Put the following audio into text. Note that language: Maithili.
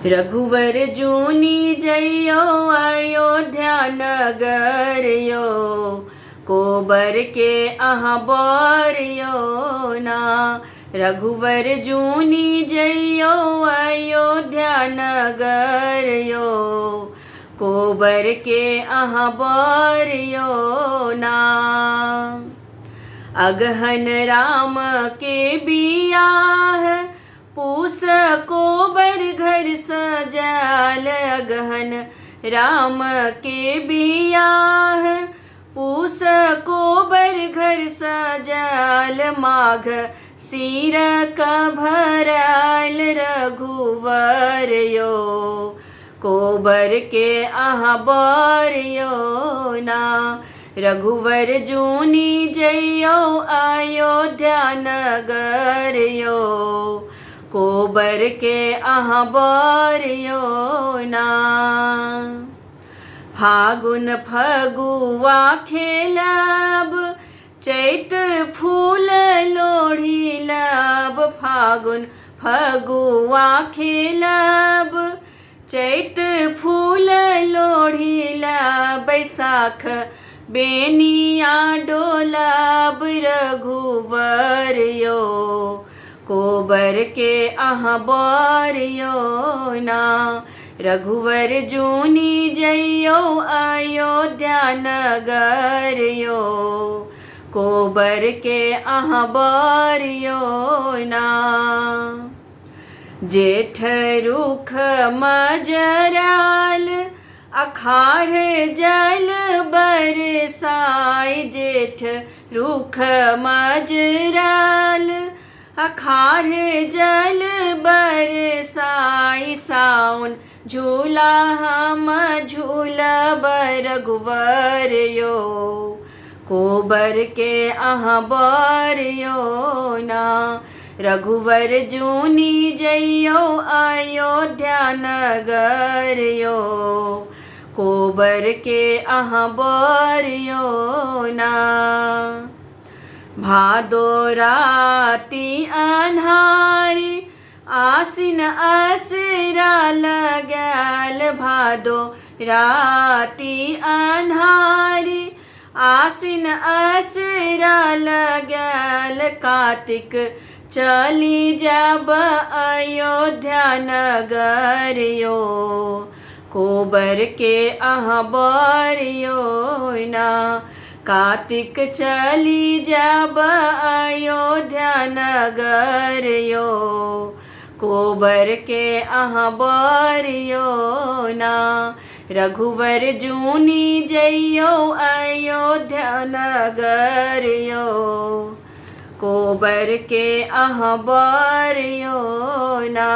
रघुवर जूनी जइयो अयोध्या नगर यो, कोबर के अहाँ बर यो ना। रघुवर जूनी जइयो अयोध्या नगर यो, कोबर के अहाँ बर यो ना। अगहन राम के बियाह, पूस कोबर घर सजाल। अगहन राम के बियाह, पूस कोबर घर सजाल। माघ सिर भराल रघुवर यो, कोबर के अहाँ बर यो ना। रघुवर जूनी जइयो अयोध्या नगर यो, कोबर के अहाँ बर यो ना। फागुन फगुआ खेलब, चैत फूल लोढ़ी लब। फागुन फगुआ खेलब, चैत फूल लोढ़ी लब। बैसाख बेनिया डोलब रघुवर यो, कोबर के अहाँ बर यो ना। रघुवर जूनी जइयो अयोध्या नगर यो, कोबर के अहाँ बर यो ना। जेठ रुख मजराल, अखाड़ जल बरसाई। जेठ रुख मजराल, अखाड़ जल बरसाई। साउन झूला हम झूलब रघुवर यो, कोबर के अहाँ बर यो ना। रघुवर जूनी जइयो अयोध्या नगर यो, कोबर के अहाँ बर यो ना। भादो राति अन्हारी, आसिन असरा लगाल। भादो राति अन्हारी, आसिन असरा लगाल। कार्तिक चली जाब अयोध्या नगर यो, कोबर के अहाँ बर यो ना। कार्तिक चली जाब अयोध्या नगर यो, कोबर के अहाँ बर यो ना। रघुवर जूनी जइयो अयोध्या नगर यो, कोबर के अहाँ बर यो ना।